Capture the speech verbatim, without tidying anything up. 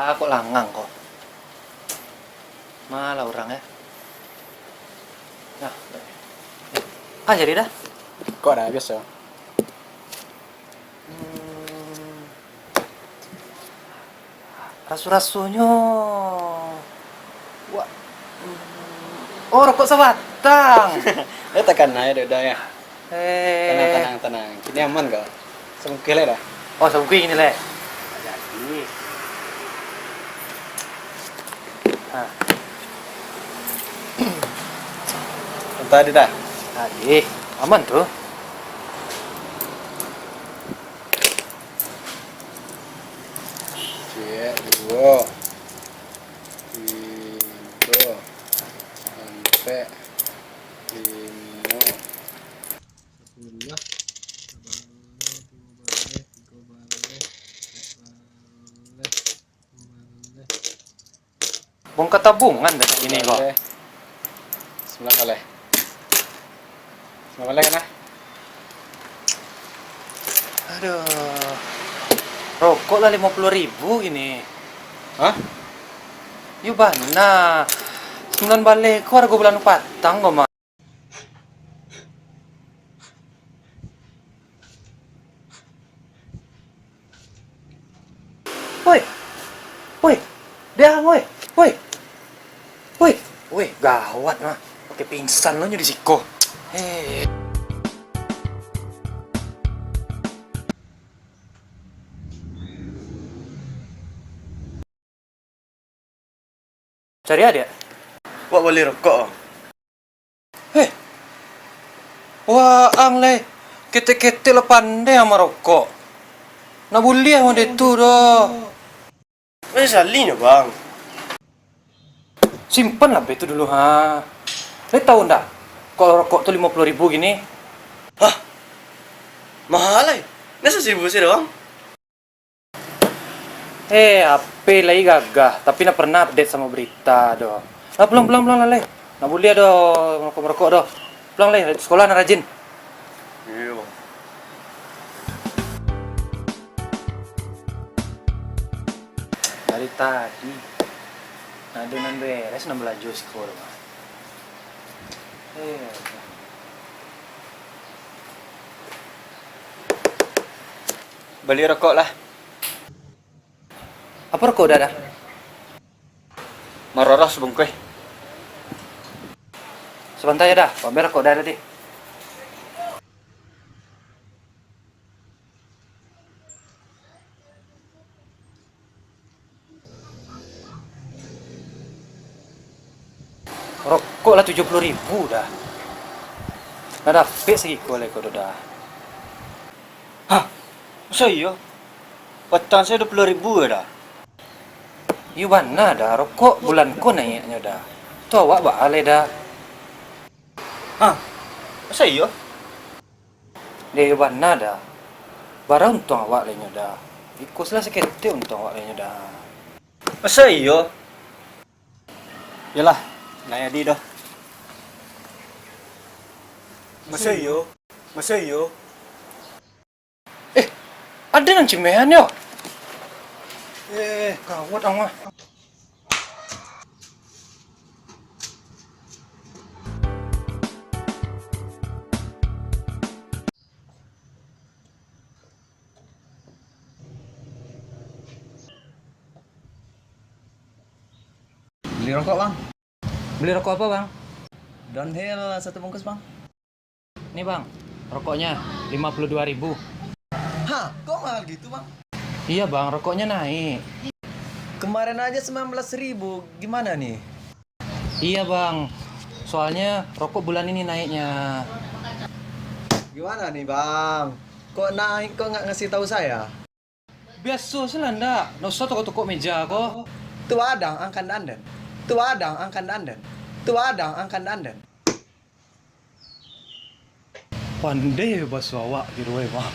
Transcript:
Kok langang ko. Ma lah urang, eh. Nah. Ah, jadi dah. Kok dah biaso? Hmm. Raso-rasonyo, wak, hmm. Oh, rokok sabatang. Eh, takana yo, Dodo, yo. Eh. Tanang, tanang, tanang. Kini aman ko. Sabungkuih lai dah. Oh, sabungkuih kini lai. Jadi. Ha. Antah ado dah. Ado. Aman tu. Ciek, duo, tigo, ampek, limo. Sapuluah, sabaleh, duo baleh, tigo baleh, ampek baleh, limo baleh. Bongka tabungan dah kini ko. Sambilan baleh. Sambilan baleh kan, ah? Aduh. Rokok lah limo puluah ribu kini. Hah? Yo bana. Sambilan baleh ko harago bulan patang ko, Mak. Woi. Woi. Dia, woi. Woi. Woi. Woi, gawat mah. Pakai pingsan lo nyo di siko. Hei. Cari adiak. Wak bali rokok, Bang. Heh. Waang lai. Ketek-ketek lah pandai ang marokok. Nak buliah mode tu doh. Weh, salinyo, Bang. Simpan lah be tu dulu, ha. Lai tau ndak? Kalau rokok tu limo puluah ribu kini. Hah? Mahal ai. Ndak saseribu se doang. Eh, H P lai gagah, tapi ndak pernah update samo berita doh. Lah, pulang, pulang, pulang lah, lai. Nak buliah doh, marokok-marokok doh. Pulang, lai, sikolah nak rajin. Iyo, Bang. Dari tadi, ndak ado nan beres, nan balajo siko doh, Bang. Eh. Bali rokok lah. Apo rokok Uda, Da? Maroro sabungkuih. Sabanta yo, Da. Ambiak rokok Uda tadi. Rokok lah tujuah puluah ribu, Da. Ndak dapek sagiko lai ko, Da. Hah? Masa iyo? Patang sajo duo puluah ribu, Da. Iyo bana, Da. Rokok bulan ko naiaknyo, Da. Tu awak baa lai, Da? Hah? Masa iyo? Deh, bana, Da. Bara untuang awak lai nyo, Da. Iko se lah saketek untuang awak lai nyo, Da. Masa iyo? Yolah, ndak jadi doh. Masa iyo? Masa iyo? Eh, ado nan cemehan yo? Eh, gawat ang mah. Beli rokok, Bang. Beli rokok apa, Bang? Downhill satu bungkus, Bang. Ni, Bang, rokoknya lima puluh dua ribu. Hah, kok mahal gitu, Bang? Iya, Bang, rokoknya naik. Kemarin aja sembilan belas ribu, gimana nih? Iya, Bang, soalnya rokok bulan ini naiknya. Gimana nih, Bang? Kok naik, kok nggak ngasih tahu saya? Biaso se lah ndak, ndak usah tokok-tokok meja ko. Tu adang angkan danden. Tu adang angkan danden. Tu adang angkan danden. Pandai baso awak kiro e mah.